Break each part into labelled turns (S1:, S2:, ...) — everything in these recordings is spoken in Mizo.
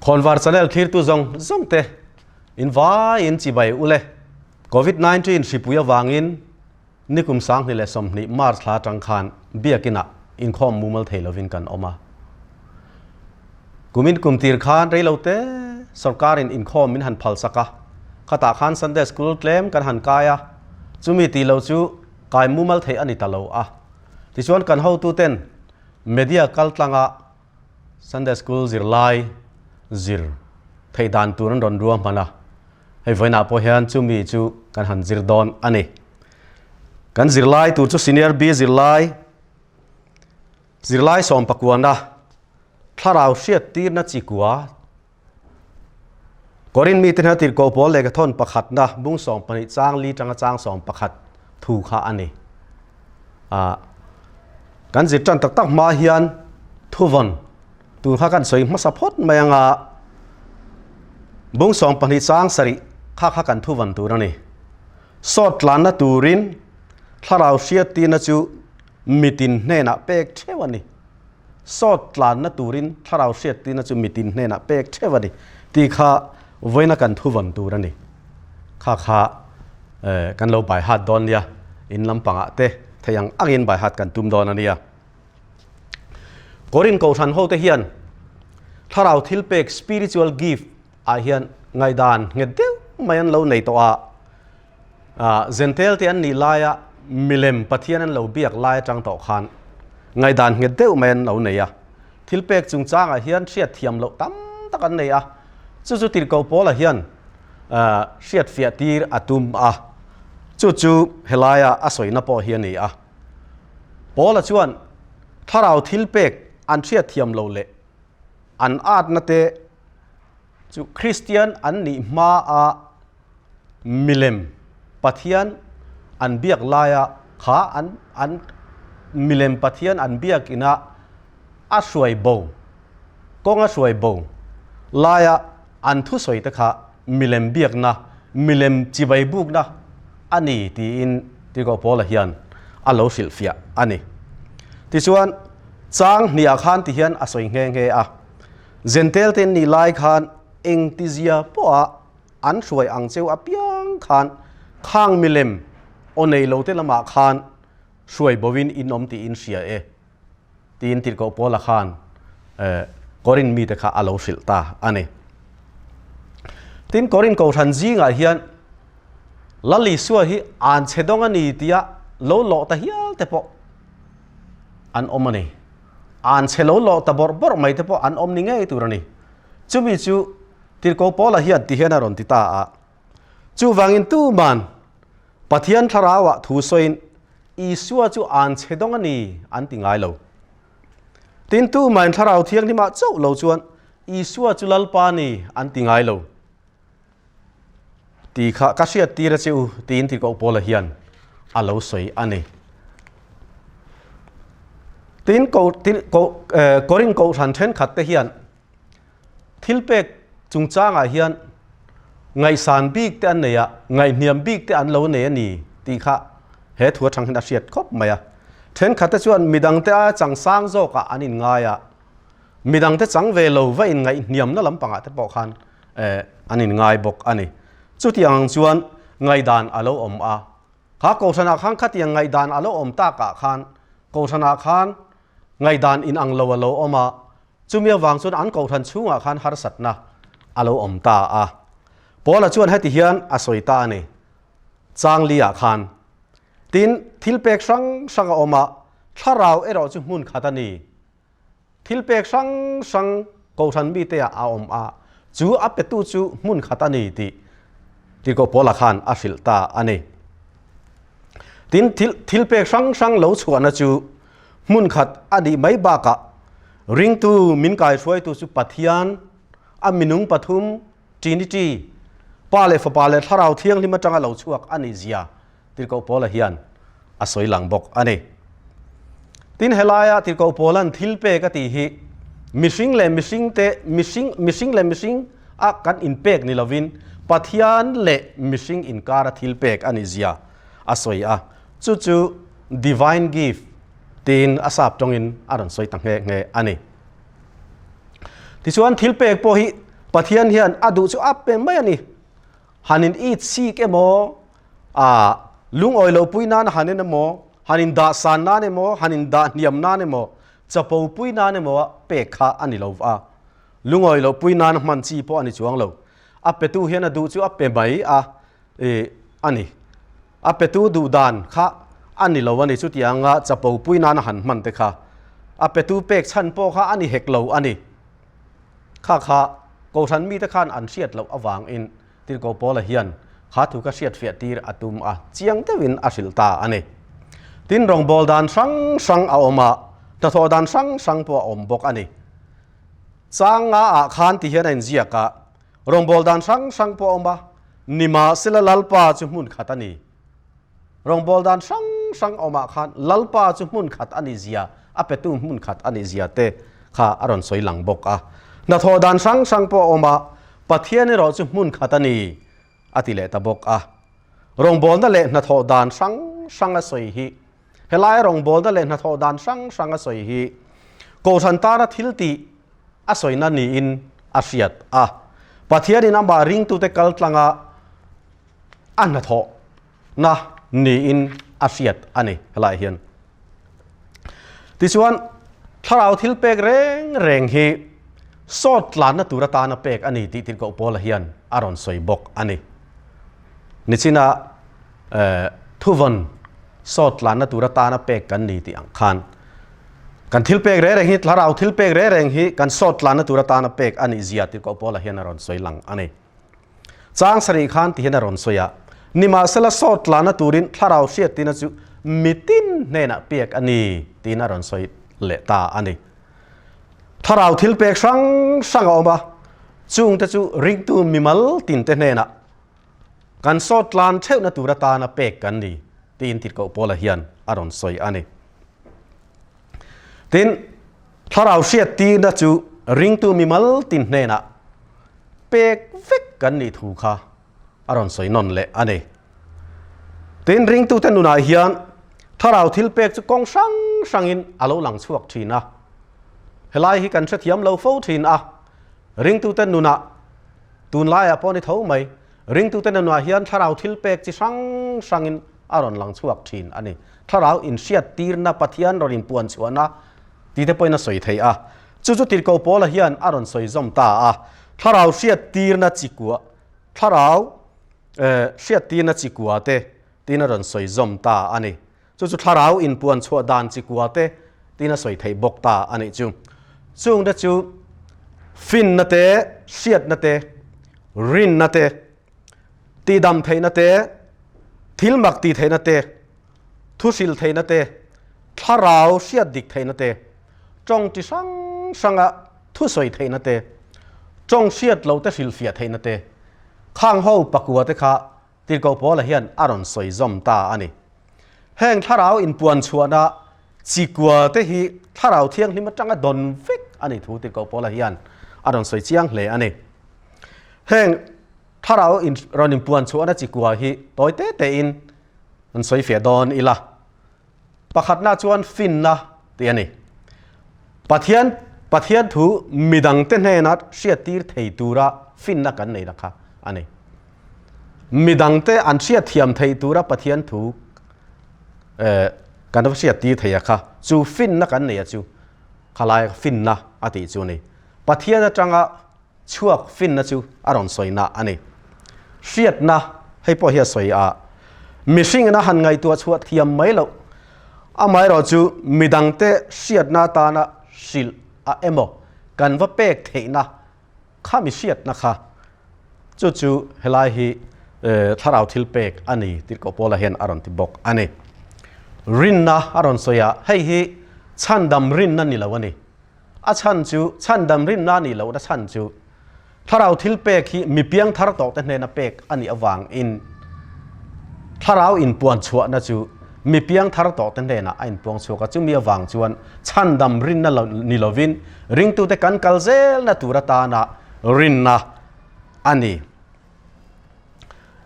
S1: Khawnvar channel thlirtu zawng zawng te in vaiin chibai ule. Covid-19 hripui avangin nikum 2020 March thla atang khan biakinah inkhawm mumal thei lovin kan awm a. Kumin kum tir khan reilote sorkarin inkhawm min han phalsak a, khatah khan Sunday School tlem kan han kai a, chumi tih lo chu kai mumal theih a ni ta lo a. Tichuan kan hotuten media kaltlanga Sunday School zirlai zir theih dan tur an rawn rua hman a, hei vawiinah pawh hian chumi chu kan han zir dawn a ni. Kan zirlai tur chu Senior B zirlai, zirlai sawmpakuana thlarau hriat tirna chi kua Korin mite hna tirhkoh pawl lehkha thawn pakhatna bung 12 chang li tanga chang 11 thu kha a ni. Kan zir tan tak tak hma hian thuvawn tur kha kan sawi hmasa phawt mai anga bung 12 chang sarih kha kha kan thuvawn tur a ni. Sawt tlanna turin thlarau hriat tirna chu mitin hnenah pek theuh a ni. Sawt tlanna turin thlarau hriattirna chu mitin hnenah pek theuh a ni tih kha vawiina kan thuvawn tur a ni. Kha kha kan lo bai hat dawn nia, in lampangah te thei ang angin bai hat kan tum dawn a nia. Korin Kohhran hote hian thlarau thil pek spiritual gift ah hian ngaihdan nghet deuh mai an lo nei tawh a, Zentel te an nih laia milem Pathian an lo biak lai atang tawh khan ngaihdan nghet deuh mai an lo nei a. Thil pek chungchangah hian hriat thiam loh tam tak an nei a, chu chu tirhkoh Paula hian hriat fiah tir a tum a, chu chu helaia a sawina pawh hi a ni a. Paula chuan thlarau thil pek an hriat thiam loh leh an atna te chu Kristian an nih hmaa milem Pathian an biak laia kha an an milem Pathian an biak ina a hruai bo kawng a hruai bo laia an thusawi te kha milem biakna milem chibai bukna a ni tiin Tirhkoh Paula hian a lo hrilhfiah a ni. Tichuan chang hniah khan ti hian a sawi nghe nghe a. Zentel te nih lai khan engtizia pawha an hruai ang cheu apiang khan khang milem aw nei lo te lamah khan hruai bovin in awm tiin hria e tiin Tirhkoh Paula khan Korin mite kha a lo hrilh ta a ni. Tin, Korin Kohhran zingah hian Lal Isua hi an chhe dawng a ni tia lo lawh ta hial te pawh an awm a ni. An chhe lo lawh ta bawrh bawrh mai te pawh an awm ni ngei tur a ni. Chumi chu Tirhkoh Paula hian ti hian a rawn ti ta a, Chuvangin tuman Pathian thlarauah thu sawiin Isua chu an chhe dawng a ni an ti ngai lo. Tin, tumain thlarau thianghlimah chauh lo chuan Isua chu Lalpa ni an ti ngai lo. Ti kha ka hriat tir a che u tiin Tirhkoh Paula hian a lo sawi a ni. Tin, Korin Kohhran thenkhat te hian thil pek chungchangah hian ngaihsan bik te an nei a, ngaihhniam bik te an lo nei a ni tih kha he thu atang hian a hriat khawp mai a. Thenkhat te chuan midangte a changsang zawkah an inngai a, midangte chang ve lo va inngaihhniamna lampangah te pawh khan an inngai bawk a ni. Chutiang ang chuan ngaihdan a lo awm a. Kha Kohhranah khan khatiang ngaihdan a lo awm takah khan Kohhranah khan ngaihdan inang lo a lo awm a, chumi avang chuan an Kohhran chhungah khan harsatna a lo awm ta a. Paula chuan heti hian a sawi ta a ni, Changli-ah khan tin thil pek hrang hrang a awm a, thlarau erawh chu hmun khat a ni. Thil pek hrang hrang Kohhran mite ah a awm a, chu a petu chu hmun khat a ni tih Tirhkoh Paula khan a hrilh ta a ni. Tin, thil thil pek hrang hrang lo chhuahna chu hmun khat a nih mai bakah ringtu min kaihruaitu chu Pathian, a minung pathum, Trinity, Pa leh Fapa leh Thlarau Thianghlim atanga lo chhuak a nih zia Tirhkoh Paula hian a sawi lang bawk a ni. Tin, helaia Tirhkoh Paula'n thil pek a tih hi mihring leh mihring te, mihring, mihring leh mihring a kan inpek ni lovin Pathian leh mihring inkara thil pek a nih zia a sawi a. Chu chu divine gift tiin a sap tawngin a rawn sawi ta nghe nghe a ni. Tichuan, thil pek pawh hi Pathian hian a duh chu a pe mai a ni. Han in it sik emaw, a lungawi lo pui nan han en emaw, han in dah san nan emaw, han in dah hniam nan emaw, chapo pui nan emaw a pek kha a ni lo va. Lungawi lo pui nan hman chi pawh a ni chuang lo. A petu hian a duh chu a pe mai a i a ni. A petu duh dan kha a ni lo a ni. Chutianga chapo pui nana han hman te kha a petu pek chhan pawh kha a ni hek lo a ni. Kha kha Kohhran mite khan an hriat loh avangin Tirhkoh Paula hian kha thu ka hriat fiah tir a tum a, chiang deuhin a hrilh ta a ni. Tin, rawngbâwl dan hrang hrang a awm a, hnathawh dan hrang hrang pawh a awm bawk a ni. Chang nga ah khan ti hian a inziak a, rawngbâwl dan hrang hrang pawh a awm a, nimahsela Lalpa chu hmun khat a ni. Rawngbâwl dan hrang hrang awmah khan Lalpa chu hmun khat a nih zia, a petu hmun khat a nih zia te kha a rawn sawi lang bawk a. Hnathawh dan hrang hrang pawh a awm a, Pathian erawh chu hmun khat a ni a ti leh ta bawk a. Rawngbâwlna leh hnathawh dan hrang hrang a sawi hi Helaia rawngbâwlna leh hnathawh dan hrang hrang a sawi hi Kohhran tana thil tih a sawina niin a hriat a. Pathianin amah ringtute kal tlanga a hnathawhna niin a hriat a ni helaiah hian. Tichuan, thlarau thil pek reng reng hi sawt tlanna tur atana pek a ni tih Tirhkoh Paula hian a rawn sawi bawk a ni. Nichina thuvawn sawt tlanna tur atana pek kan ni tih ang khan kan thil pek reng reng hi, thlarau thil pek reng reng hi kan sawt tlanna tur atana pek a nih zia Tirhkoh Paula hian a rawn sawi lang a ni. Chang sarih khan ti hian a rawn sawi a, Nimahsela sawt tlana turin thlarau hriattina chu mitin hnenah pek a ni tiin a rawn sawi leh ta a ni. Thlarau thil pek hrang hrang a awm a, chungte chu ringtu mimal tinte hnenah kan sawt tlan theuhna tur atana pek kan ni tiin Tirhkoh Paula hian a rawn sawi a ni. Tin, thlarau hriattirna chu ringtu mimal tin hnenah pek vek kan nih thu kha a rawn sawi nawn leh a ni. Tin, ringtute nunah hian thlarau thil pek chu kawng hrang hrangin a lo lang chhuak thin a. Helai hi kan hrethiam lo fo thin a, ringtute nunah tunlaiah pawh ni tho mai, ringtute nunah hian thlarau thil pek chi hrang hrangin a rawn lang chhuak thin a ni. Thlarau inhriattirna, Pathian rawn inpuan chhuahna tih te pawhin a sawi thei a. Chu chu Tirhkoh Paula hian a rawn sawi zawm ta a. Thlarau hriattirna chi kua, thlarau hriattirna chi kua te tiin a rawn sawi zawm ta a ni. Chu chu thlarau inpuan chhuah dan chi kua te tiin a sawi theih bawk ta a nih chu. Chungte chu finna te, hriatna te, rinna te, Tihdam theihna te, thil mak tih theihna te, thu hrilh theihna te, thlarau hriat dik theihna te, tawng chi hrang hranga thu sawi theihna te, tawng hriat loh te hrilhfiah theihna te, khang ho pakua te kha Tirhkoh Paula hian a rawn sawi zawm ta a ni. Heng thlarau inpuan chhuahna chi kua te hi thlarau thianghlim atanga dawn vek a ni thu Tirhkoh Paula hian a rawn sawi chiang hle a ni. Heng thlarau in rawn inpuan chhuahna chi kua hi tawi te tein an sawi fiah dawn ila. Pakhatna chuan finna tih a ni. Pathian Pathian thu midangte hnena hriattir thei tura finna kan neihna kha a ni. Midangte an hriatthiam thei tura Pathian thu eh, kan va hriattir thei a kha chu finna kan nei a chu khalai finna a tih chu a ni. Pathian atanga Chhuak finna chu a rawn sawina a ni. Hriatna, hei pawh hi a sawi a, mihringin a han ngaihtuah chhuah thiam mai loh. Amaherawh chu midangte hriatna atana hrilh a emaw kan va pek theihna kha mi hriatna kha chu chu helai hi thlarau thil pek a ni tih Koh Paula hian a rawn ti bawk a ni. Rinna a rawn sawi a, hei hi chhandam rinna ni lo a ni. A chhan chu, chhandam rinna nih lohna chhan chu, thlarau thil pek hi mi piang thar tawhte hnena pek a nih avangin thlarau inpuan chhuahna chu mi piang thar tawhte hnenah a inpuang chhuak a. Chumi avang chuan chhandam rinna lo ni lovin ringtute kan kal zelna tur atana rinna a ni.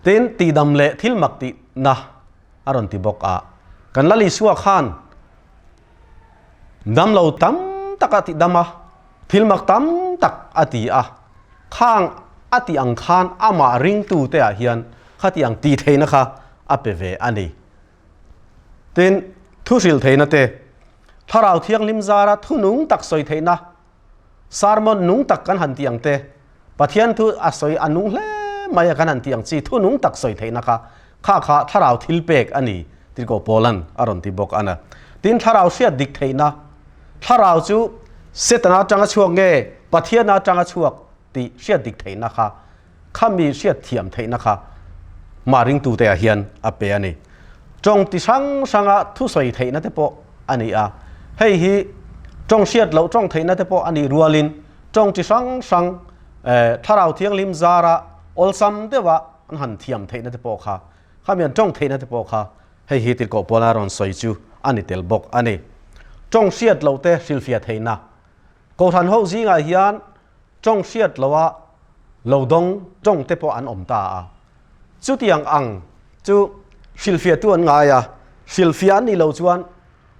S1: Tin, tihdam leh thil mak tihna a rawn ti bawk a. Kan Lal Isua khan Dam lo tam tak a ti dam a, thil mak tam tak a ti a. Khang a tih ang khan amah ringtute ah hian khati ang tih theihna kha a pe ve a ni. Tin, thu hrilh theihna te, Thlarau Thianghlim zara thu nung tak sawi theihna, sermon nung tak kan han tih ang te, Pathian thu a sawi a nung hle mai a kan han tih ang chi thu nung tak sawi theihna kha, kha kha Thlarau thil pek a ni tih ko Paula'n a rawn ti bawk a na. Tin, Thlarau hriat dik theihna, Thlarau chu Setana atanga chhuak nge Pathiana atanga chhuak tih hriat dik theihna kha, khami hriat thiam theihna kha mah ringtute ah hian a pe a ni. Tawng ti hrang hranga thusawi theihna te pawh a ni a, hei hi tawng hriat loh tawng theihna te pawh a nih rualin tawng ti hrang hrang thlarau thianghlim zara awlsam deuha an han thiam theihna te pawh kha, khami an tawng theihna te pawh kha hei hi tirhkoh Paula rawn sawi chu a ni tel bawk a ni. Tawng hriat loh te hrilhfiah theihna Kohhran ho zingah hian tawng hriat loha lo dawng tawng te pawh an awm ta a. Chutiang ang chu hrilhfiahtu an ngai a, hrilhfiah an nih loh chuan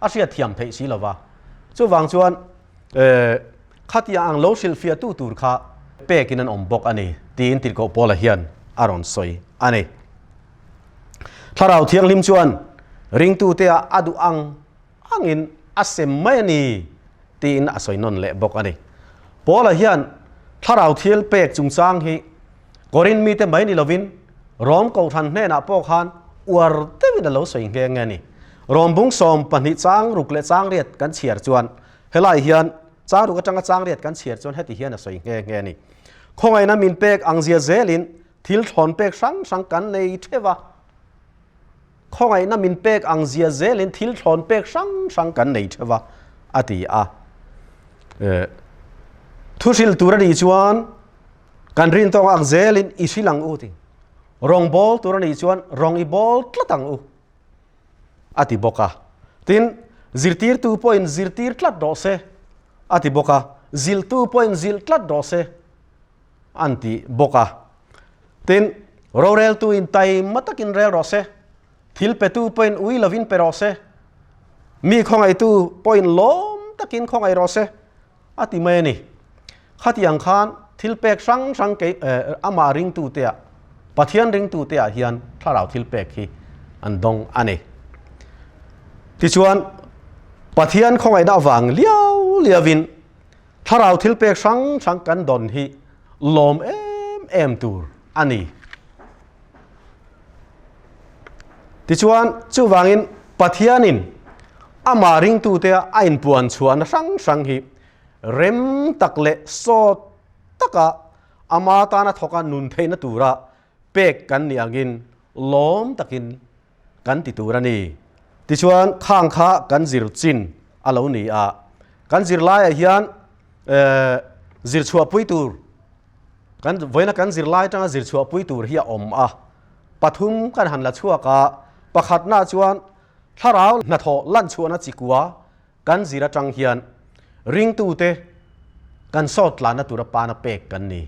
S1: a hriat thiam theih si lo va. Chuvang chuan khatiang ang lo hrilhfiahtu tur kha pekin an awm bawk a ni tiin Tirhkoh Paula hian a rawn sawi a ni. Thlarau Thianghlim chuan ringtute-ah a duh ang angin a sem mai a ni tiin a sawi nawn leh bawk a ni. Paula hian thlarau thil pek chungchang hi Korin mite mai ni lovin Rom Kohhran hnenah pawh khan uar deuhin a lo sawi nghe nghe a ni. Rom bung 12 chang ruk leh chang riat kan chhiar chuan helai hian chang ruk atanga chang riat kan chhiar chuan heti hian a sawi nghe nghe a ni. Khawngaihna min pek ang zia zelin thil thlawn pek hrang hrang kan nei theuh a. Khawngaihna min pek ang zia zelin thil thlawn pek hrang hrang kan nei theuh a, a ti a. Thu hrilh tur a nih chuan kan rin tawng ang zelin i hrilh ang u ti. Rawng bawl tur a nih chuan rawng i bawl tlat ang u, a ti bawk a. Tin, zirtirtu pawhin zirtir tlat rawh se, a ti bawk a. Zilhtu pawhin zilh tlat rawh se, an ti bawk a. Tin, roreltuin taima takin rel rawh se, thil petu pawhin ui lovin pe rawh se, mi khawngaihtu pawhin lawm takin khawngaih rawh se, a ti mai a ni. Khatiang khan thil pek hrang hrang kei amah ringtuteah, Pathian ringtuteah hian thlarau thil pek hi an dawng a ni. Tichuan, Pathian khawngaihna avang liau liauin Thlarau thil pek hrang hrang kan dawn hi lawm em em tur a ni. Tichuan, chuvangin Pathianin amah ringtute a inpuan chhuahna hrang hrang hi rem tak leh sawt taka ama tana thawka nun theihna tura pek kan nih angin lawm takin kan ti tur a ni. Tichuan khang kha kan zir chin a lo ni a, kan zir laiah hian zir chhuahpui tur kan vawiina kan zir lai atanga zir chhuahpui tur hi a awm a, pathum kan han la chhuak a, pakhatnaah chuan thlarau hnathawh lanchhuahna chikua Kan zir atang hian ringtute kan sawt tlanna tura pana pek kan ni.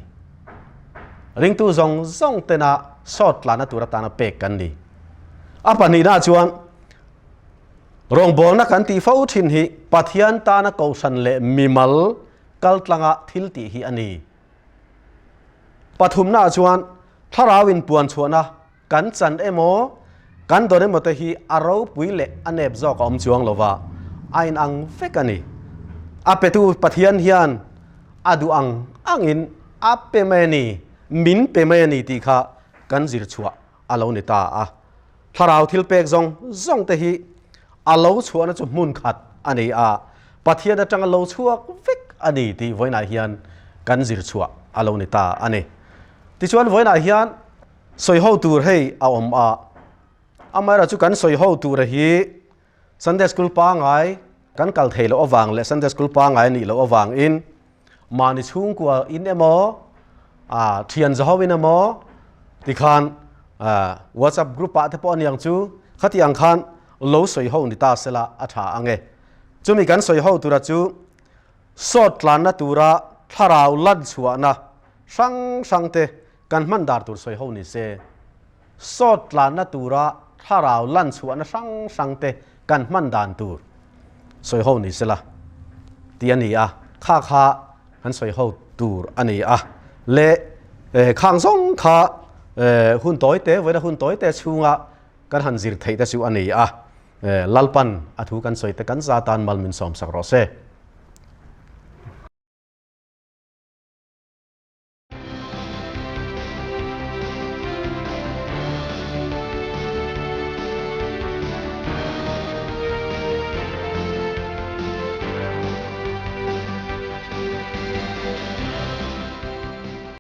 S1: Ringtu zawng zawng tena sawt tlanna tur atana pek kan ni. A pahnihna chuan rawngbawlna kan tih fo thin hi Pathian tana kohhran leh mimal kaltlanga thil tih hi a ni. Pathumna chuan thlarau inpuanchhuahna Kan chan emaw, kan dawn emaw te hi a ropui leh a nep zawk a awm chuang lo va, a inang vek a ni. A petu Pathian hian a duh ang angin a pe mai a ni, min pe mai a ni tih kha kan zir chhuah a lo ni ta a. Thlarau thil pek zawng zawng te hi a lo chhuahna chu hmun khat a ni a, Pathian atanga lo chhuak vek a ni tih vawiinah hian kan zir chhuah a lo ni ta a ni. Tichuan vawiinah hian Sawi ho tur hei a awm a, amaherawhchu kan sawi ho tura hi Sunday School pangai kan kal thei loh avang leh Sunday School pangai a nih loh avangin mahni chhungkua in emaw ah thian za ho in emaw tikhan ah WhatsApp group ah te pawh a niang chu khati ang khan lo sawi ho ni ta sela a tha ang e. Chumi kan sawi ho tura chu sawt tlanna tura thlarau lan chhuahna hrang hrang te Kan hman dar tur sawi ho ni se, sawt tlanna tura thlarau lan chhuahna hrang hrang te kan hman dan tur sawi ho ni se la tih a ni a, kha kha kan sawi ho tur a ni a. Le khang zawng kha hun tawi te, vawiina hun tawi te chhunga kan han zir theih te chu a ni a. Lalpan a thu kan sawi te kan za tan mal min sawmsak rawh se.